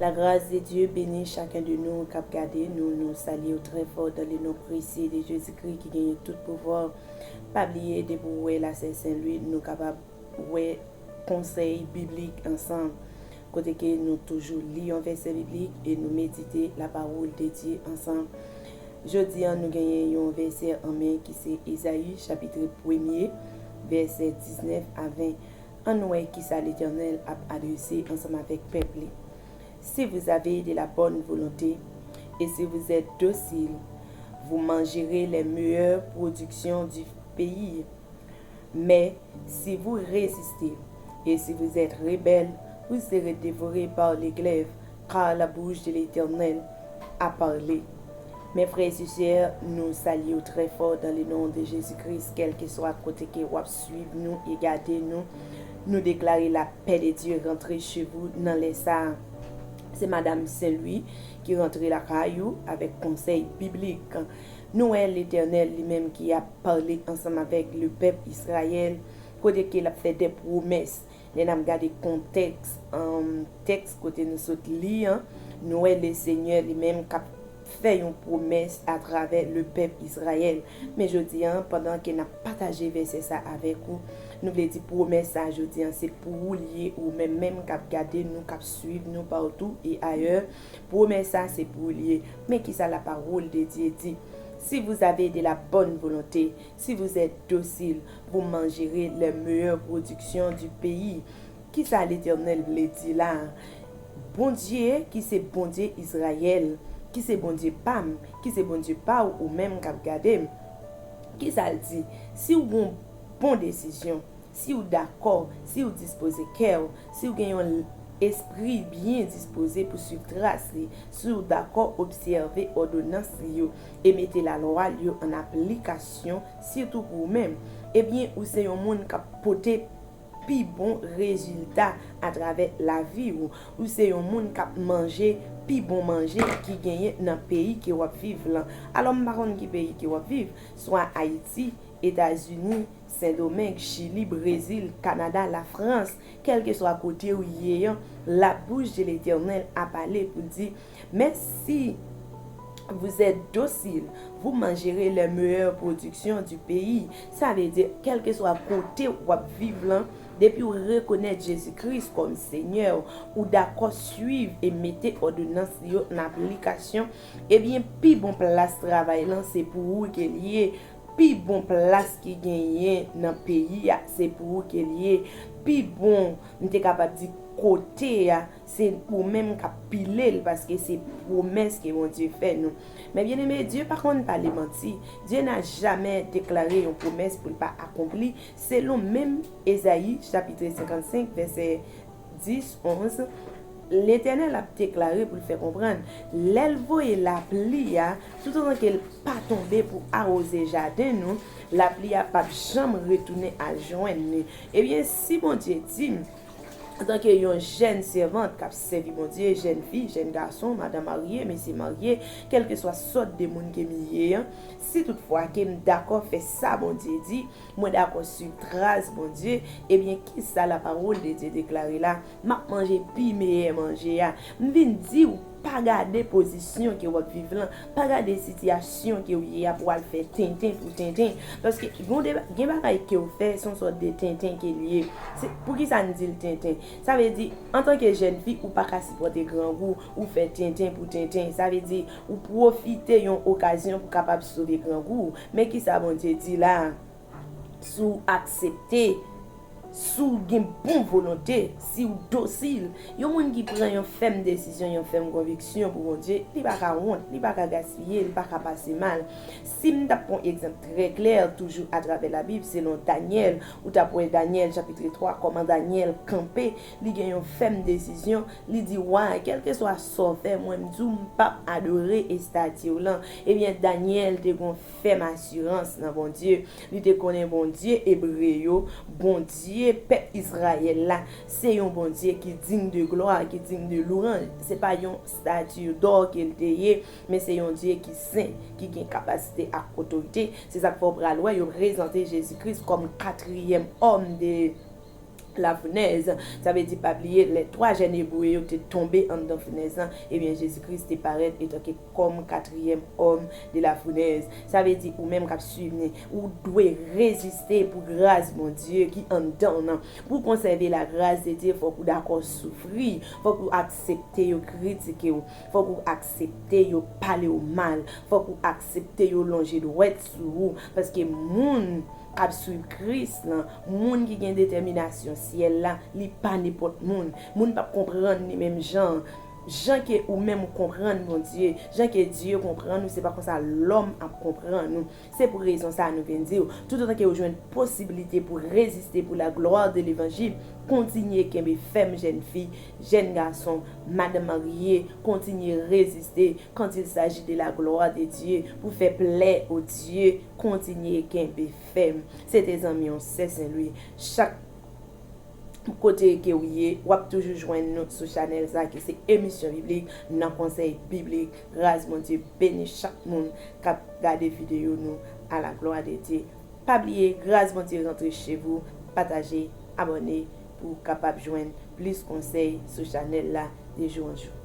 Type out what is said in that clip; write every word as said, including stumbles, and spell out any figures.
La grâce de Dieu bénisse chacun de nous k ap gade nou. Nou salye w trè fò dans le nom précieux de Jésus-Christ ki genyen tout pouvwa. Pa bliye, depi w wè Lasè Sen Lwi, nou kapab wè konsèy biblik ansanm, kote ke nou toujou li yon vèsè biblik e nou medite la parole de Dieu ansanm. Jodi a, nou genyen yon vèsè an men ki se Ezayi, chapit premye, vèsè diznèf a ven. Ann wè kisa Letènèl ap adrese ansanm avèk pèp li. Si vous avez de la bonne volonté et si vous êtes docile, vous mangerez les meilleures productions du pays. Mais si vous résistez et si vous êtes rebelles, vous serez dévorés par les glaives, car la bouche de l'Éternel a parlé. Mes frères et sœurs, nou salye w trè fò dans le nom de Jésus-Christ, kèlkeswa kote ke w ap swiv nou e gade nou. Nou deklare la paix de Dieu rentrer chez vous nan lè sa a. Se Madanm Sen Lwi ki rantre lakay ou avèk konsèy biblik. Nou wè Letènèl li menm ki ap pale ansanm avèk le pèp Izrayèl, kote ke l ap fè de pwomès. Lè n ap gade kontèks, um, tèks kote nou sot li an, nou wè Lesenyè li menm k ap fè yon pwomès atravè le pèp Izrayèl. Men jodi a, pandan ke n ap pataje vèsè sa avèk ou, nou vle di pwomès sa jodi a, se pou ou l ye, ou menm menm k ap gade nou, k ap swiv nou partou e ayè. Pwomès sa, se pou ou l ye. Men kisa la parole de Dieu di? Si vous avez de la bonne volonté, si vous êtes docile, vous mangerez les meilleures productions du pays. Kisa Letènèl vle di la a? Bondye, ki se Bondye Izrayèl, ki se Bondye pa m, ki se Bondye pa w, ou menm k ap gade m, kisa l di? Si w gon bon desizyon, si w dakò, si w dispoze kè w, si w gen yon espri byen dispoze pou swiv tras li, si w dakò obsève òdonans li yo e mete lalwa l yo an aplikasyon, sitou pou ou menm, ebyen, ou se yon moun k ap pote pi bon rezilta atravè lavi w. Ou se yon moun k ap manje pi bon manje ki genyen nan peyi ke w ap viv lan. Alò, m pa konn ki peyi ke w ap viv, swa Ayiti, Etazini, Sendomeng, Chili, Brezil, Kanada, Lafrans, kèlkeswa kote w ye an, la bouche de l'Éternel a parlé pou di, mais si vous êtes docile, vous mangerez les meilleures productions du pays. Sa vle di, kèlkeswa kote w ap viv lan, depi w rekonèt Jezi Kris kòm Senyè w, ou dakò swiv e mete òdonans li yo an aplikasyon, ebyen, pi bon plas travay lan se pou ou ke l ye. Pi bon plas ki genyen nan peyi a, se pou ou ke l ye. Pi bon, m te kapab di, kote a, se ou menm k ap pile l, paske se pwomès ke Bondye fè nou. Men byeneme, Dye pa konn pale manti. Dye n'a jamais déclaré yon pwomès pou l pa akonpli. Selon menm Ezayi, chapit senkannsenk, vèsè dis, onz, Letènèl ap deklare pou l fè konprann, lè l voye lapli a, toutotan ke l pa tonbe pou awoze jaden nou, lapli a p ap janm retounen al jwenn li. Ebyen, si Bondye di m, antanke yon jèn sèvant k ap sèvi Bondye, jèn fi, jèn gason, madanm marye, mesye marye, kèlkeswa sòt de moun ke m ye an, si toutfwa ke m dakò fè sa Bondye di, mwen dakò swiv tras Bondye, ebyen, kisa la parole de Dieu deklare la? M ap manje pi meyè manje a. M vin di w, pa gade pozisyon ke w ap viv lan, pa gade sitiyasyon ke w ye a pou w al fè tenten pou tenten. Paske gen de, gen bagay ke w fè, se yon sòt de tenten ke l ye. Se, poukisa n di l tenten? Sa vle di, antanke jèn fi, ou pa ka sipòte grangou, ou fè tenten pou tenten. Sa vle di, ou pwofite yon okazyon pou kapab sove grangou w. Men kisa Bondye di la a? Si w aksepte, si w gen bon volonte, si w dosil, yon moun ki pran yon fèm desizyon, yon fèm konviksyon pou Bondye, li pa ka wont, li pa ka gaspiye, li pa ka pase mal. Si m t ap pran egzanp trè klè, toujou atravè Labib, selon Danyèl, ou t ap wè Danyèl chapit twa, kòman Danyèl kanpe, li gen yon fèm desizyon, li di, wa, kèlkeswa sa w fè, mwen m di w, m p ap adore estati w lan. Ebyen, Danyèl te gon fèm asirans nan Bondye. Li te konnen Bondye ebre yo, Bondye pèp Izrayèl la, se yon Bondye ki digne de glwa, ki digne de louanj. Se pa yon stati dò ke l te ye, men se yon Dye ki sen, ki gen kapasite ak otorite. Se sa k fè w pral wè yo prezante Jezi Kris kòm katriyèm òm de la founèz. Sa vle di, pa bliye, lè twa jèn Ebre yo te tonbe anndan founèz lan, ebyen, Jezi Kris te parèt etanke kòm katriyèm òm de la founèz. Sa vle di, ou menm k ap swiv ni, ou dwe reziste pou gras Bondye ki anndan w nan. Pou w konsève la gras de Dye, fòk ou dakò soufri, fòk ou aksepte yo kritike w, fòk ou aksepte yo pale w mal, fòk ou aksepte yo lonje dwèt sou ou, paske moun k ap swiv Kris lan, moun ki gen detèminasyon syèl la, li pa nenpòt moun. Moun p ap konprann li menm jan. Jan ke ou menm ou konprann Bondye, jan ke Dye konprann ou, se pa konsa lòm ap konprann ou. Se pou rezon sa a nou vin di w, toutotan ke ou jwenn posiblite pou reziste pou la glwa de levanjil, kontinye kenbe fèm, jèn fi, jèn gason, madanm marye, kontinye reziste quand il s'agit de la gloire de Dieu, pou fè plè o Dye, kontinye kenbe fèm. Se te zanmi w, sè Sen Lwi. Chak kote ke w ye, w ap toujou jwenn nou sou chanèl sa ki se emisyon biblik nan konsèy biblik. Gras Bondye beni chak moun k ap gade videyo nou. A la glwa de Dye. Pa bliye, gras Bondye rantre chez vous, pataje, abòne pou w kapab jwenn plis konsèy sou chanèl la de jou an jou.